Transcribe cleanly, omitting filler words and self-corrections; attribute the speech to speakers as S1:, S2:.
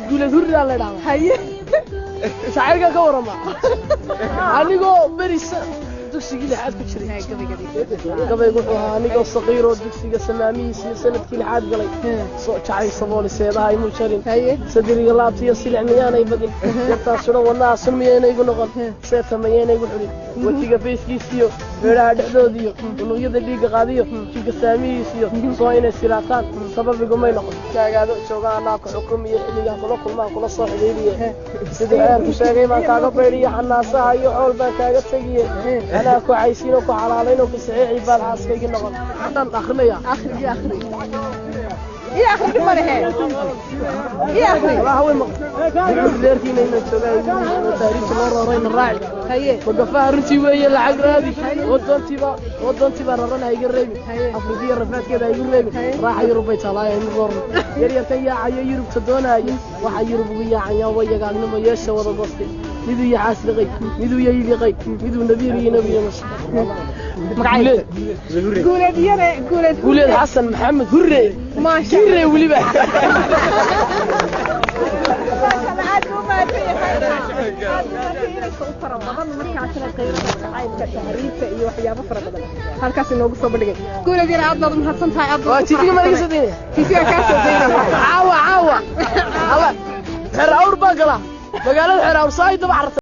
S1: Guuleed Hurridaa la idhahdaa. Jacaylka ka warrama, anigoo beri dugsigii lixaad ku jiray. Gabaygu wuxuu ahaa: anigoo saqiiroo dugsiga samaamihiisa iyo sanadkii lixaad galay, soo jacay sabooli seedaha imuu jarin, sadriga laabta iyo silic miyaanay badin, yartaa suran wadnaha sun miyaynaygu noqon, seeta mayaynaygu xidhin, wejiga fayskiisiyo feedhaha dhexdoodiyo unugyada dhiigga qaadiyo jidhka saamihiisiyo soo inay silaataan sababigumay noqon, taagaado joogaan anaa ku xukumiyo, xilligaan kula kulmaan kula soo xidhiidhiye, sidii ceerku sheegay baan kaaga baydhiyo, xanaasaha iyo xool baan kaaga tegiye, anaa ku caysiinoo ku xalaalaynoo ku saxiixi baad xaaskaygii noqon. Haddaan akrinaya.
S2: Akhri, akhri, ii akhri, dhib ma lehe, ii akhri.
S1: Reerkiina inaan joogaa taariikhta loo roorayna raaci. Magafaha runtii weeye, lacag raadi, wadoontiiba wadoontiibaa raran, ha iga reebin, Afrikiya rafaadkeeda ha igu reebin, raaxa Yurub bay taalaaya inu roorno, yaryarkan yaacayo Yurubta doonaayo, waxa Yurub ugu yaacayaan wayagaagnimo yeesha wada goostay, miduu yaxaasliqay, miduu yayliqay, miduu nabiir iyo nabiyo.
S2: Guuleed Guuleed yare, Guuleed.
S1: Guuleed Xasan Maxamed Hurre.
S2: Maasha.
S1: Hurre weliba.
S2: Maasha Allah, aad buu mahadsan yahay, aad buu mahadsan inanka u fara badan markaasna qiirada jacaylka, tahriibka iyo waxyaabo fara badan halkaas inoogu soo bandhigay. Guuleed yare, aad baad u mahadsan tahay, aad.
S1: Waa TV ma laga soo daynaya?
S2: TV-ga kaa soo daynaya.
S1: Caawa, caawa, alla xeer awr baan galaa magaalada xeer awr saa daba carartay.